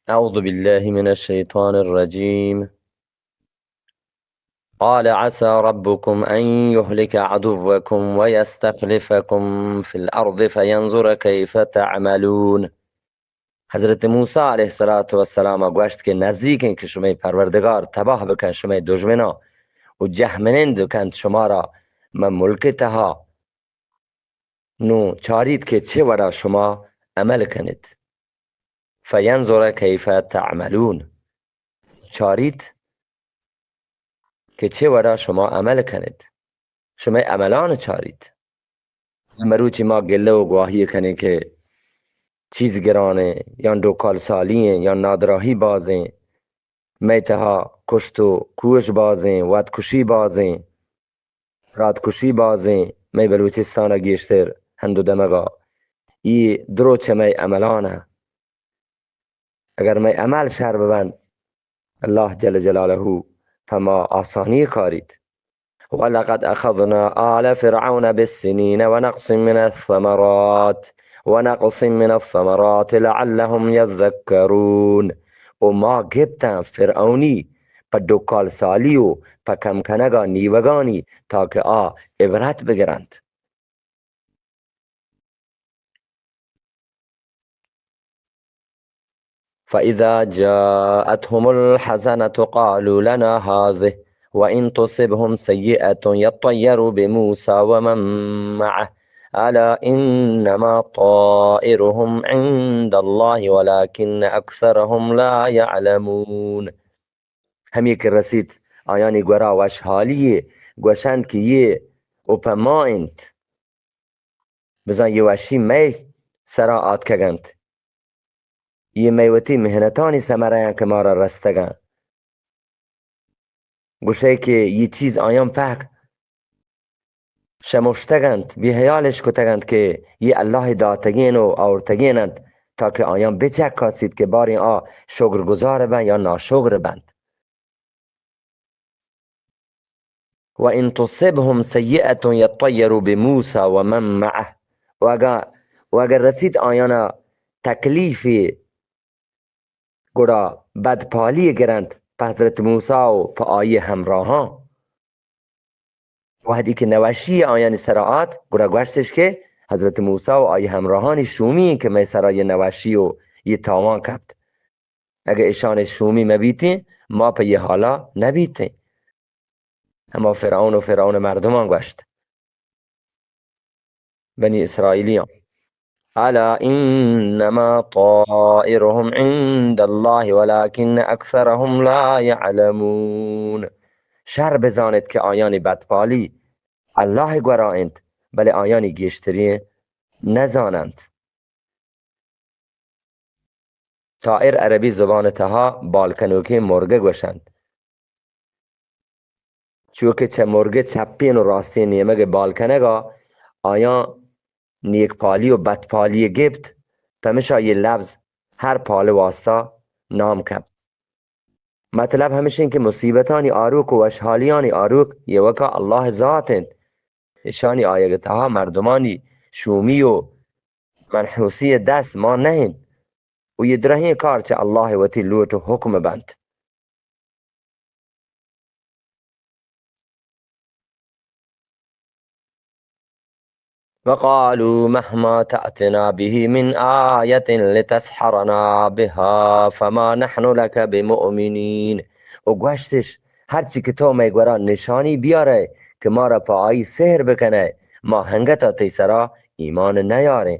أعوذ بالله من الشيطان الرجيم. قال عسى ربكم أن يهلك عدوكم ويستخلفكم في الأرض فينظر كيف تعملون. حضرت موسی علیہ الصلوۃ والسلام گوشت کہ نزیک ایں کہ شمئے پروردگار تباہ بکن شمئے دژمناں و جہمنند کنت شمارا مہ ملک تہا. نوں چاریت کہ چہ وڑا شما عمل کنیت. فینظر کیف تعملون. چاریت کہ چہ وڑا شما عمل کنیت. شمئے عملان چاریت. مروچی ما گلہ و گواہی کنیں کہ چیز گرانیں یا ڈوکال سالی ایں یا نادراہی بازیں. مئے تہا کشت و کوش بازیں، وت کشی بازیں، برات کشی بازیں، مئے بلوچستان ء گیشتر ہند و دمگا. ای درو چہ مئے عملان ء. اگر مئے عمل شر ببند، اللہ جل جلالہ پہ ما آسانی کاریت. ولقد أخذنا آل فرعون بالسنين ونقص من الثمرات، ونقص من الثمرات لعلهم يذكرون. و ما گپتاں فرعونی پہ ڈکال سالی و پہ کم کنگا نیوگانی، تاکہ آ عبرت بگرنت. فإذا جاءتهم الحسنة قالوا لنا هذه وإن تصبهم سيئة يطيروا بموسى ومن معه ألا إنما طائرهم عند الله ولكن أكثرهم لا يعلمون. ہمے کہ رسیت آیانی گورا وشحالی، گوشنت کہ یہ و پہ ما انت. بزاں یہ وشی مئے سرا آتکگ انت. یہ مئے وتی محنتانی ثمرہ انت کہ مارا رستگ انت. گوشئے کہ یہ چیز آیان پہک شمشتگ انت، بے حیالش کتگ انت کہ یہ اللہ داتگین و آورتگین انت، تاکہ آیان بچکاسیت کہ باریں آ شکر گزار بنت یا ناشکر بنت. وإن تصبهم سيئة يطيروا بموسى ومن معه. و اگاں، و اگر رسیت آیانا تکلیفے، گڑا بدپالی گرنت پہ حضرت موسی و پہ آئی ہمراہاں. وہدی کہ نوشی آیانی سرا آت، گڑا گوشتش کہ حضرت موسی و آئی ہمراہانی شومی انت کہ مئے سرا یہ نوشی و یہ تاوان کپت. اگہ اشان شومی مہ بیتیں، ما پہ یہ حالا نہ بیتیں. ہما فرعون و فرعون مردمان گوشت، بنی اسرائیلیاں، ألا إنما طائرهم عند الله ولكن أكثرهم لا يعلمون. شر بزانت کہ آیانی بدپالی اللہ گورا انت، بلے آیانی گیشترین نزاننت. طائر عربی زبان تہا بالکنوکیں مرگ گوشنت. چو کہ چہ مرگ چپین و راستین نیمگ بالکنگا آیاں نیک پالی و بد پالی گپت، پمشا یہ لفظ ہر پال واسطہ نام کپت. مطلب ہمشیں کہ مصیبتانی آروک و وشحالیانی آروک یہ وکا اللہ ذات انت. اشانی آیگ تہا مردمانی شومی و منحوسی دست ما نہ انت و یہ درہیں کار چہ اللہ وتی لوٹ و حکم بنت. وقالوا مهما تأتنا به من آية لتسحرنا بها فما نحن لك بمؤمنين. و گوشتش، ہرچی کہ تو مئے گورا نشانی بیارئے کہ مارا پہ آئی سحر بکنئے، ما ہنگتا تئی سرا ایمان نیاریں.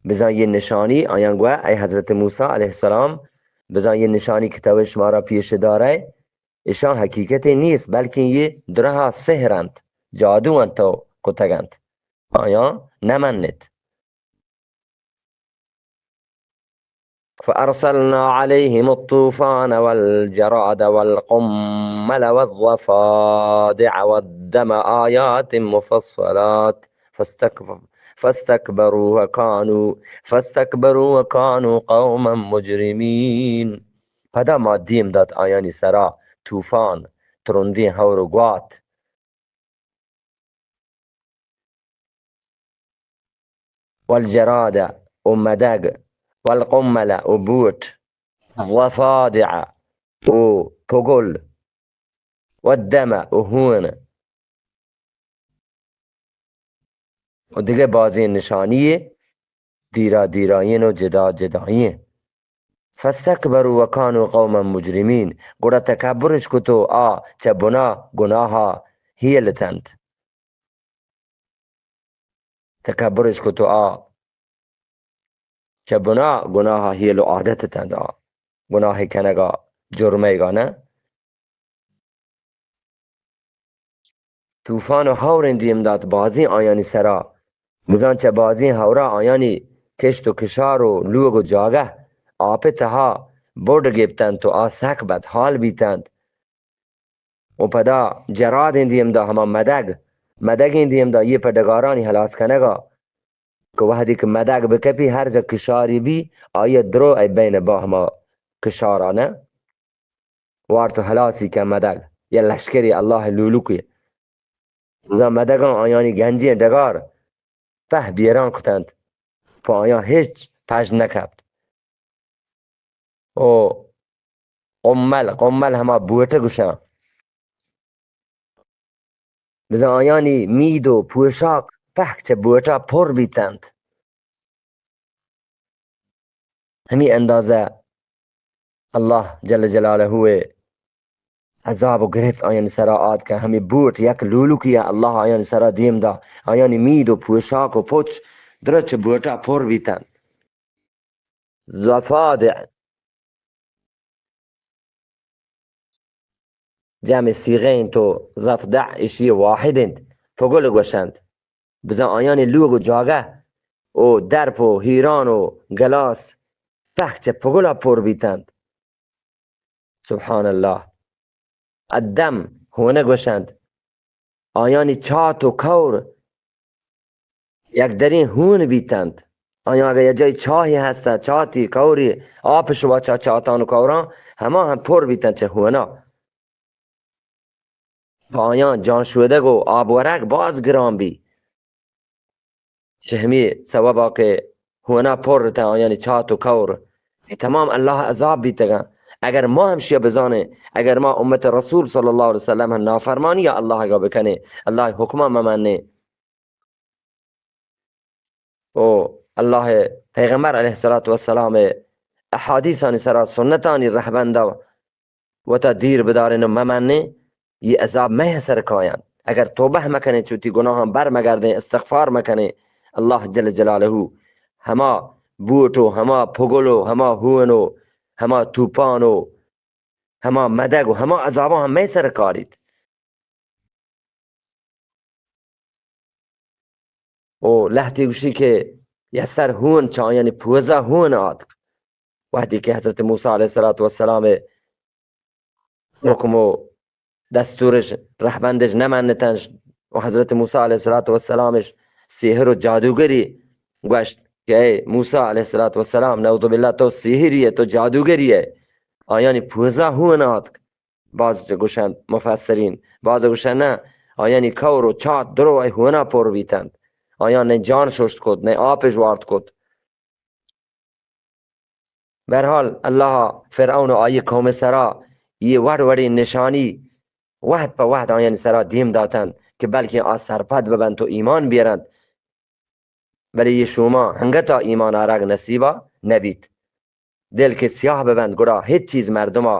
بزاں یہ نشانی آیاں گوہ، اے حضرت موسی علیہ السلام، بزاں یہ نشانی کہ تو شمارا پیش دارئے، اشاں حقیقتے نیست، بلکیں یہ درہا سحر انت، جادو انت و کتگ انت. آیاں نہ منت. فأرسلنا عليهم الطوفان والجراد والقمل والضفادع والدم آيات مفصلات فاستكف-، فاستكبروا وكانوا، فاستكبروا وكانوا قوما مجرمين. پدا ما دیم دات آیانی سرا طوفان، ترندیں ہور و گوات، والجراد و مدگ، والقمل و بوٹ، ضفادع و پگل، والدم و ہون و دگہ بازیں نشانی دیرا دیرائیں و جدا جدائیں۔ فاستكبروا وكانوا قوما مجرمين، گڑا تکبرش کت و آ چہ بنا گناہا ہیل اتنت۔ تکبرش کت و آ چہ بنا گناہا ہیل و عادت اتنت۔ آ گناہ کنگا، جرمئیگا نہ۔ طوفان و ہوریں دیم دات بازیں آیانی سرا۔ بزاں چہ بازیں ہورا آیانی کشت و کشار و لوگ و جاگہ آپ تہا بڈ گپتنت و آ سک بدحال بیتنت۔ و پدا جرادیں دیم دا ہما مدگ، مدگیں دیم دا یہ پہ ڈگارانی ہلاس کنگا کہ وہدی کہ مدگ بکپی ہر جا کشاری بی، آئی درو ای بین با ہما کشارانہ وارت و ہلاسی کن مدگ، یا لشکری اللہ لولوکی۔ بزاں مدگاں آیانی گنجیں ڈگار پہ بیران کتنت، پہ آیاں ہچ پژ نکپت۔ او قمل، قمل ہما بوٹہ گوشاں۔ بزاں آیانی مید و پوشاک پہک چہ بوٹا پر بیتنت۔ ہمی اندازہ اللہ جل جلالہ عذاب و گرفت آیانی سرا آتکہ۔ ہمی بوٹ یک لولوکی اللہ آیانی سرا دیم دا۔ آیانی مید و پوشاک و پچ درچ بوٹا پر بیتنت۔ ضفادع جمع صیغہ انت و ضفدع اشی واحد انت، پگل گوشنت۔ بزاں آیانی لوگ و جاگہ و درپ و ہیران و گلاس پہک چہ پگلا پر بیتنت۔ سبحان اللہ۔ الدم ہونہ گوشنت۔ آیانی چات و کور یک دریں ہون بیتنت۔ آیاں اگہ یک جای چاہی ہستہ، چاتی، کوری، آپش وا چہ چاتان و کوراں، ہما ہم پر بیتنت چہ ہونا۔ پہ آیاں جان شودگ و آب ورگ باز گران بی۔ چہ ہمی سوبا کہ ہونا پر اتن آیانی چات و کور، اے تمام اللہ عذاب بیتگاں۔ اگر ما ہمشیا بزانیں، اگر ما امت رسول صلی اللہ علیہ وسلم ہم نافرمانی اللہ گا بکنیں، اللہ حکمہ ممنیں، او اللہ پیغمبر علیہ الصلوۃ والسلام احادیثانی سرا، سنتانی رہبندا وتا دیر بداریں و ممنیں، یہ عذاب مئے سر کایاں۔ اگر توبہ مکنیں، چوتی گناہاں بر مگردیں، استغفار مکنیں، اللہ جل جلالہ ہما بوٹ و ہما پگل و ہما ہون و ہما توپان و ہما مدگ و ہما عذاباں ہم مئے سر کاریت۔ و لہتے گوشی کہ یک سر ہون چہ آیانی پوزا ہون آتک۔ وہدی کہ حضرت موسی علیہ الصلوۃ والسلام حکم و دستورش، رہبندش نمنتنش و حضرت موسی علیہ الصلوۃ والسلامش سحر و جادوگری گوشت کہ اے موسی علیہ الصلوۃ والسلام، نعوذ باللہ، تو سحری ئے، تو جادوگری ئے۔ آیانی پوزا ہون آتک۔ باز گوشنت مفسرین، باز گوشنت نہ، آیانی کور و چات درو ای ہونا پر بیتنت۔ آیان نہ جان ششت کت، نہ آپش وارت کت۔ بہرحال، اللہ فرعون و آئی قوم سرا یہ وڑ وڑی نشانی وہد پہ وہد آیانی سرا دیم داتنت کہ بلکیں آ سرپد ببنت و ایمان بیرنت۔ بلے یہ شوما ہنگتا ایمان آرگ نصیبا نبیت۔ دل کہ سیاہ ببنت، گڑا ہچ چیز مردما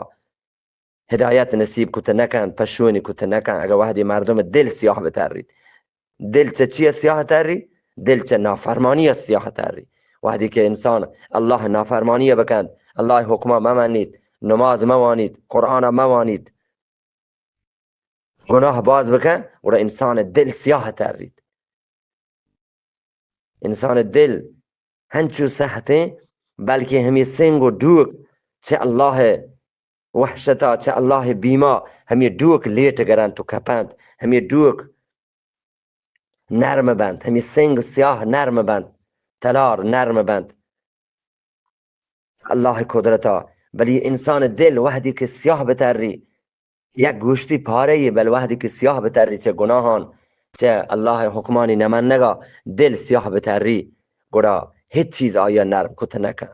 ہدایت نصیب کت نکنت، پشونی کت نکنت۔ اگہ وہدی مردم دل سیاہ بتریت، دل چہ چیا سیاہ تری؟ دل چہ نافرمانی سیاہ تری۔ وہدی کہ انسان اللہ نافرمانی بکنت، اللہ حکمہ ممنیت، نماز موانیت، قرآن موانیت، گناہ باز بکن، گڑا انسان دل سیاہ تریت۔ انسان دل ہنچو سہتیں، بلکہ ہمیں سنگ و ڈوک چہ اللہ وحشتا، چہ اللہ بیما ہمیں ڈوک لیٹ گرنت و کپنت، ہمیں ڈوک نرم بنت، ہمیں سنگ سیاہ نرم بنت، تلار نرم بنت۔ اللہ قدرتا، بلے انسان دل وہدی کہ سیاہ بتری، یک گوشتی پارے یے، بل وہدی کہ سیاہ بتری چہ گناہان، چہ اللہ حکمانی نمنگا دل سیاہ بتری، گڑا ہچ چیز آیا نرم کت نکن۔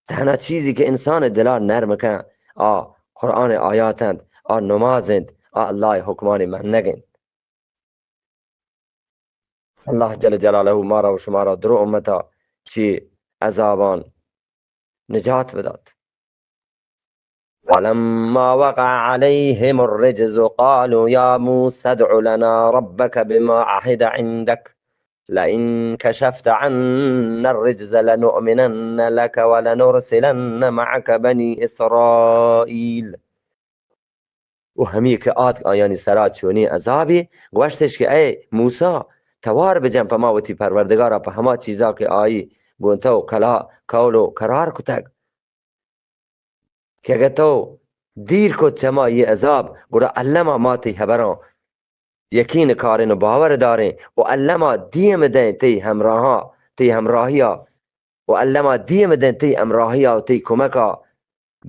تہنا چیزی کہ انسان دلا نرم کن، آ قرآن آیات انت، آ نماز انت، آ اللہ حکمانی منگ انت۔ اللہ جل جلالہ مارا و شمارا درو امتا چی عذابان نجات بدات۔ ولما وقع عليهم الرجز قالوا يا موسى ادع لنا ربك بما عهد عندك لئن كشفت عنا الرجز لنؤمنن لك ولنرسلن معك بني إسرائيل۔ و ہمی کہ آتک آیانی سرا چونیں عذابے، گوشتش کہ اے موسی، توار بجن پہ ما وتی پروردگارا پہ ہما چیزا کہ آئی گوں تو کلا قول و قرار کتگ۔ کہ اگہ تو دیر کت چہ ما یہ عذاب، گڑا الما ما تئی حبراں یقین کاریں و باور داریں و الما دیم دیں تئی ہمراہا، تئی ہمراہیا و الما دیم دیں تئی ہمراہیا و تئی کمکا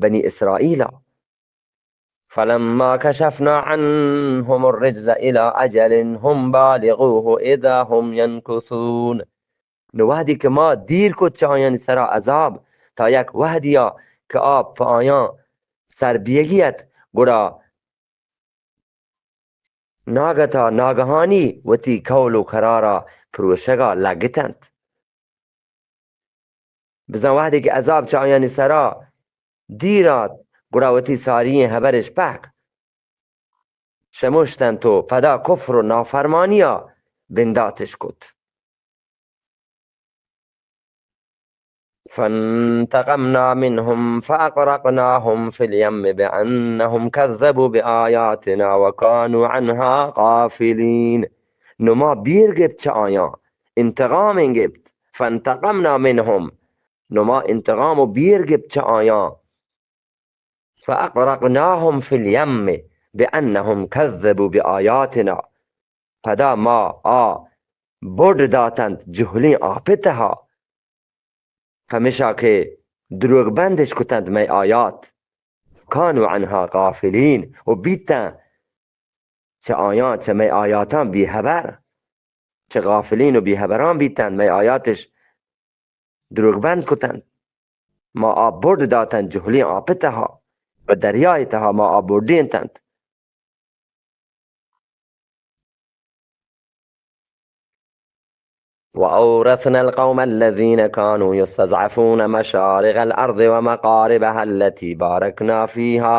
بنی اسرائیلا۔ فلما كشفنا عنهم الرجز إلى أجل هم بالغوه إذا هم ينكثون۔ نو وہدی کہ ما دیر کت چہ آیانی سرا عذاب تا یک وہدیا کہ آ پہ آیاں سر بیگی ات، گڑا ناگتا ناگہانی وتی قول و قرارا پروشگا لگتنت۔ بزاں وہدے کہ عذاب چہ آیانی سرا دیر آت، گڑا وتی سارییں ہبرش پہک شمشتنت و پدا کفر و نافرمانیا بنداتش کت۔ فانتقمنا منهم فأغرقناهم في اليم بأنهم كذبوا بآياتنا وكانوا عنها غافلين۔ نو ما بیر گپت چہ آیاں، انتقام گپت۔ فانتقمنا منهم، نو ما انتقام و بیر گپت چہ آیاں۔ فأغرقناهم في اليم بأنهم كذبوا بآياتنا۔ پدا ما آ بڈ داتنت جہلیں آپ تہا، پمیشا کہ دروگ بندش کتنت مئے آیات۔ كانوا عنها غافلين، و بیتن چہ آیاں، چہ مئے آیاتاں بے ہبر، چہ غافلین و بے ہبران بیتنت، مئے آیاتش دروگ بند کتنت۔ ما آ برد داتنت جہلیں آپ تہا، و دریائے تہا ما آ بردینتنت۔ وأورثنا القوم الذين كانوا يستضعفون مشارق الأرض ومغاربها التي باركنا فيها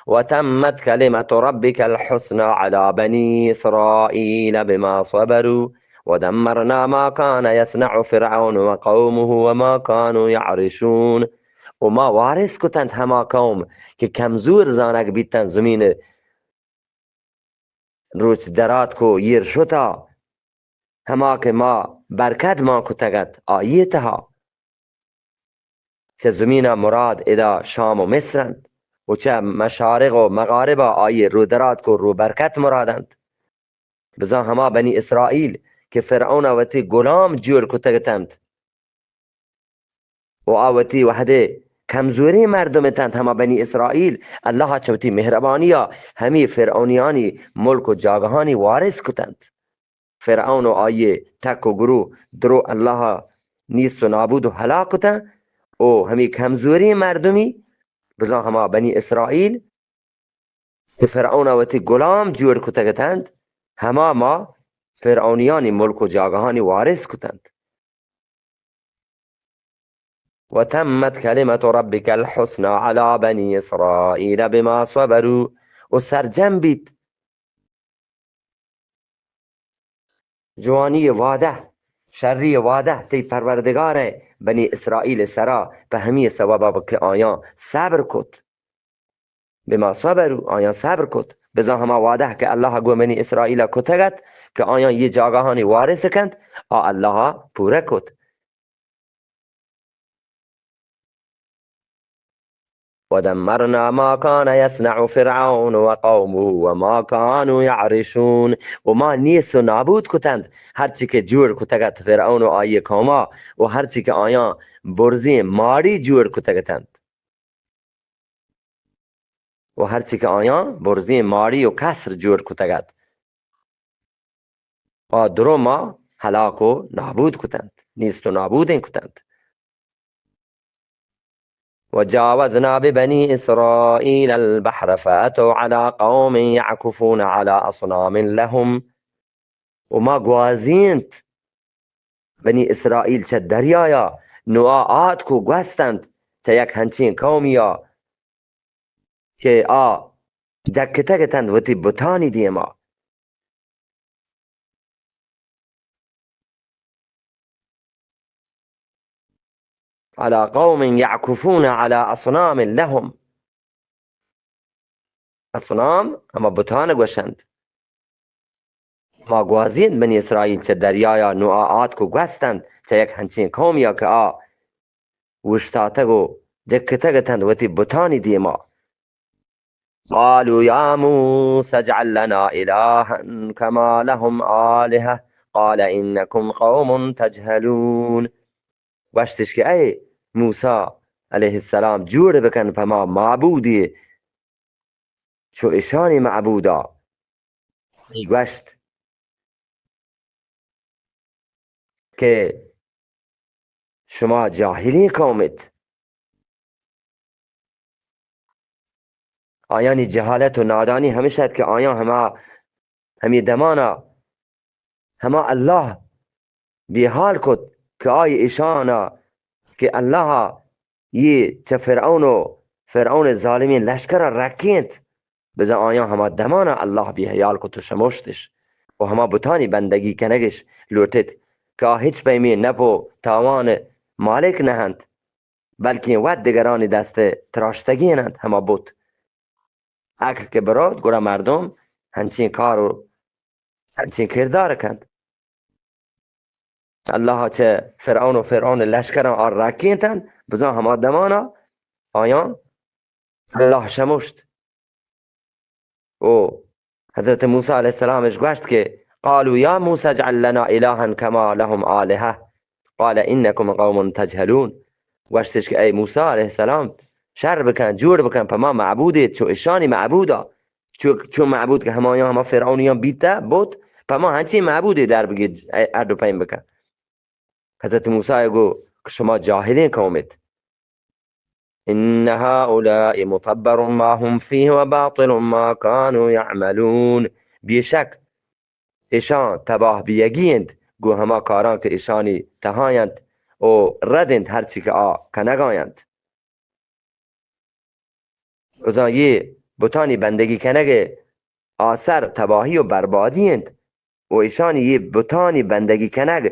وتمت كلمة ربك الحسنى على بني إسرائيل بما صبروا ودمرنا ما كان يصنع فرعون وقومه وما كانوا يعرشون۔ و ما وارث کتنت ہما قوم کہ کمزور زانگ بیتنت زمین روچ دراتک و ایر شتا، ہما کہ ما برکت مان کتگ ات آئی ء تہا۔ چہ زمین ء مراد ادا شام و مصر انت و چہ مشارق و مغارب ء آئی ء رودراتک و روبرکت مراد انت۔ بزاں ہما بنی اسرائیل کہ فرعون ء وتی گلام جوڑ کتگ اتنت، و آ وتی وہدے کمزوریں مردم اتنت، ہما بنی اسرائیل اللہ ء چہ وتی مہربانی ء ہمے فرعونیانی ملک و جاگہانی وارث کتنت۔ فرعون و آئی ء ٹک و گروہ درو اللہ ء نیست و نابود و ہلاک کتنت، و ہمے کمزوریں مردمی، بزاں ہما بنی اسرائیل کہ فرعون ء وتی گلام جوڑ کتگ اتنت، ہما ما فرعونیانی ملک و جاگہانی وارث کتنت۔ وتمت كلمة ربك الحسنى على بني إسرائيل بما صبروا، و سرجم بیت جوانی وعدہ، شری وعدہ تئی پروردگار ء بنی اسرائیل سرا پہ ہمی سبب ء کہ آیاں صبر کت۔ بما صبروا، آیاں صبر کت۔ بزاں ہما وعدہ کہ اللہ گوں بنی اسرائیل کتگ ات کہ آیاں یہ جاگہانی وارث کنت، آ اللہ پورہ کت۔ ودمرنا ما كان يصنع فرعون وقومه وما كانوا يعرشون۔ و ما نیست و نابود کتنت ہرچی کہ جوڑ کتگ ات فرعون و آئی قوما، و ہرچی کہ آیاں برزیں ماڑی جوڑ کتگ اتنت۔ و ہرچی کہ آیاں برزیں ماڑی و قصر جوڑ کتگ ات، آ درو ما ہلاک و نابود کتنت، نیست و نابودیں کتنت۔ وجاوزنا ببني إسرائيل البحر فأتوا على قوم يعكفون على أصنام لهم. و ما گوازینت بنی اسرائیل چہ دریایا، نو آ آتک و گوستنت چہ یک ہنچیں قومیا کہ آ جکتگ اتنت وتی بتانی دیما. على قوم يعكفون على أصنام لهم. اصنام ہما بتان گوشنت. ما گوازینت بنی اسرائیل چہ دریایا، نو آ آتک و گوستنت چہ یک ہنچیں قومیا کہ آ اوشتاتگ و جکتگ اتنت وتی بتانی دیما. قالوا يا موسى اجعل لنا إلها كما لهم آلهة قال إنكم قوم تجهلون. گوشتش کہ اے موسی علیہ السلام، جوڑ بکن پہ ما معبودے چو اشانی معبودا. ای گوشت کہ شما جاہلیں قوم ات. آیانی جہالت و نادانی ہمیش ات کہ آیاں ہما، ہمی دمانا ہما اللہ بیحال کت کہ آئی اشانا کہ اللہ یہ چہ فرعون و فرعون ظالمین لشکرا رکینت. بزاں آیاں ہما دمانا اللہ بیحیال کت و شموشتش و ہما بتانی بندگی کنگش لوٹت کہ آ ہچ پیمیں نپ و تاوان مالک نہ انت، بلکیں وت دگرانی دست تراشتگین انت ہما بت. عقل کہ برات، گڑا مردم ہنچیں کار و ہنچیں کردار کنت. اللہ چہ فرعون و فرعون لشکراں آ رکینتن، بزاں ہما دمانا آیاں اللہ شمشت. و حضرت موسی علیہ السلام اش گوشت کہ قالوا يا موسى اجعل لنا إلها كما لهم آلهة قال إنكم قوم تجهلون. گوشتش کہ اے موسی علیہ السلام، شر بکن، جوڑ بکن پہ ما معبودے چو اشانی معبودا. چو، چو معبود کہ ہمایاں ہما فرعونیاں بیتا بوت، پہ ما ہنچیں معبودے در بگیر، اے اڈ و پیم بکن. حضرت موسی گو کہ شما جاہلیں قوم ات. إن هؤلاء متبر ما هم فيه وباطل ما كانوا يعملون. بیشک اشاں تباہ بیگی انت گوں ہما کاراں کہ اشانی تہا انت، و رد انت ہرچی کہ آ کنگا انت. بزاں یہ بتانی بندگی کنگ آسر تباہی و بربادی انت و اشانی یہ بتانی بندگی کنگ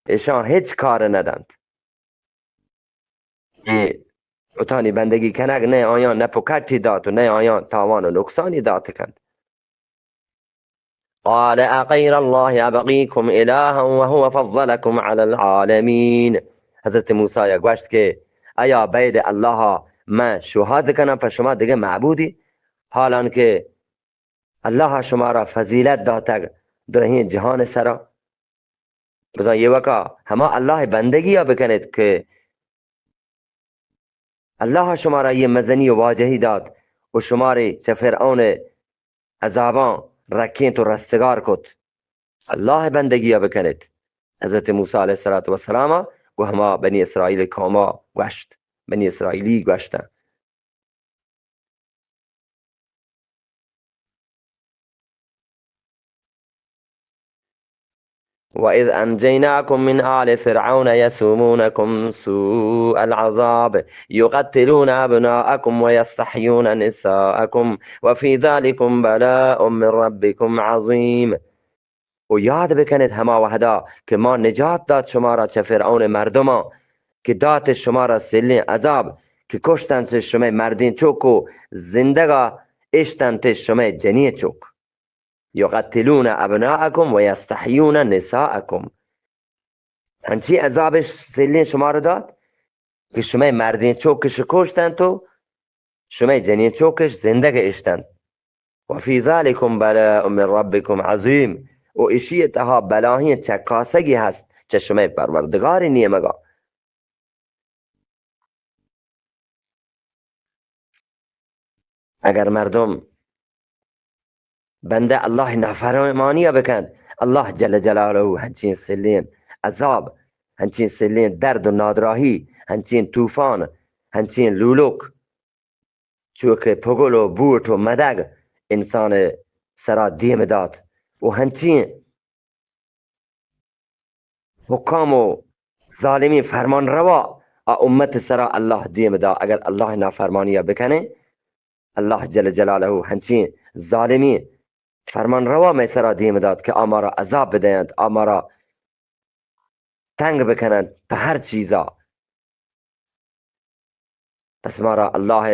اشاں ہچ کار نہ دنت. یہ بتانی بندگی کنگ نہ آیاں نپ و کٹی دات و نہ آیاں تاوان و نقصانی دات کنت. قال أغير الله أبغيكم إلها وهو فضلكم على العالمين. حضرت موسی گوشت کہ ایا بید اللہ من شوہاز کناں پہ شما دگہ معبودی، حالان کہ اللہ شمارا فضیلت داتگ درہیں جہان سرا. بزاں ایوکا ہما اللہ بندگی ء بکنیت کہ اللہ شمارا یہ مزنی و واجہی دات و شمارے چہ فرعون عذاباں رکینت و رستگار کت. اللہ بندگی ء بکنیت. حضرت موسی علیہ الصلوۃ والسلام گو ہما بنی اسرائیل قوما گوشت، بنی اسرائیلی گوشت. وإذ أنجيناكم من آل فرعون يسومونكم سوء العذاب يقتلون أبناءكم ويستحيون نساءكم وفي ذلكم بلاء من ربكم عظيم. و یاد بکنیت ہما وہدا کہ ما نجات دات شمارا چہ فرعون مردماں کہ دات شمارا سلیں عذاب کہ کشتنت شمئے مردیں چک و زندگا اشتنت شمئے جنیں چک. یقتلون ابناءکم و یستحیون نساءکم. ہنچی عذاب سلیں شمارا دات کہ شمئے مردیں چک شکشتنت و شمئے جنین چوکش زندگ اشتنت. وفی ذلکم بلاء من ربکم عظیم، و اشی تہا بلاہیں چکاسگی ہست چہ شمئے پروردگار نیمگا. اگر مردم بندہ اللہ نافرمانی ء بکنت، اللہ جل جلالہ ہنچین سلین عذاب، ہنچین سلین درد و نادراہی، ہنچین طوفان، ہنچیں لولوک، چو کہ پگل و بوٹ و مدگ انسان سرا دیم دات و ہنچیں حکام و ظالمیں فرمان روا آ امت سرا اللہ دیم دا۔ اگر اللہ نافرمانی بکنے، اللہ جل جلالہ ہنچیں ظالمیں فرمان روا مئے سرا دیم دات کہ آ مارا عذاب بدینت، آ مارا تنگ بکننت پہ ہر چیزا۔ پس مارا اللہ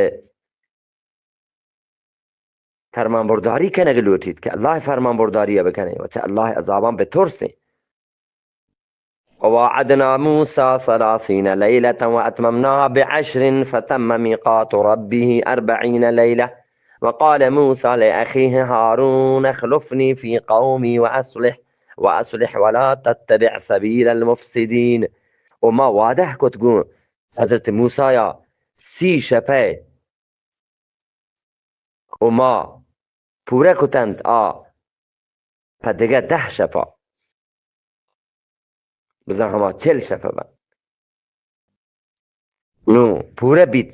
فرمان برداری کنگ لوٹیت کہ اللہ فرمان برداری بکنیں و چہ اللہ عذابان بترسیں۔ وواعدنا موسى ثلاثين ليلة وأتممناها بعشر فتم ميقات ربه أربعين ليلة وقال موسى لأخيه هارون اخلفني في قومي وأصلح، وأصلح ولا تتبع سبيل المفسدين۔ و ما وعدہ کت گوں حضرت موسیٰ ءَ سی شپئے و ما پورہ کتنت آ پہ دگہ دہ شپا، بزاں ہما چل شپ بنت۔ نوں پورہ بیت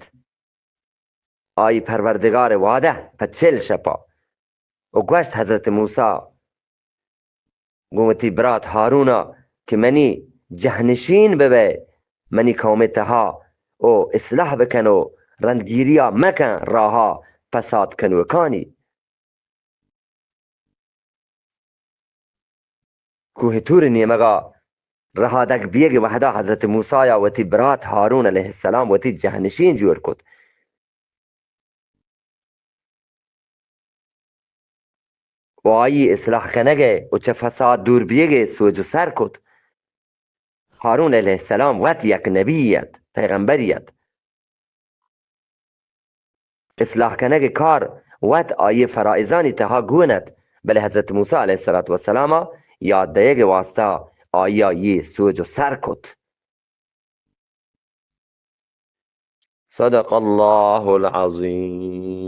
آئی پروردگار وعدہ پہ چل شپا۔ و گوشت حضرت موسیٰ گوں وتی برات ہارون ءَ کہ منی جہنشین ببئے، منی قوم ءِ تہا و اصلاح بکن و رندگیریا مکن راہا پساد کنوکانی۔ کوہ طور نیمگا رہادگ بیگ وہدا حضرت موسیٰ ءَ وتی برات ہارون علیہ السلام وتی جہنشین جوڑ کت۔ و آئی اصلاح کنگ ءَ و چہ فساد دور بیگ ءَ سوج و سر کت۔ ہارون علیہ السلام وت یک نبی ات، پیغمبری ات۔ اصلاح کنگ ءِ کار وت آئی فرائضانی تہا گون ات، بلے حضرت موسیٰ علیہ الصلوۃ والسلام ءَ یاد دئیگ ءِ واسطہ آئی ءَ یہ سوج و سر کت۔ صدق اللہ العظیم۔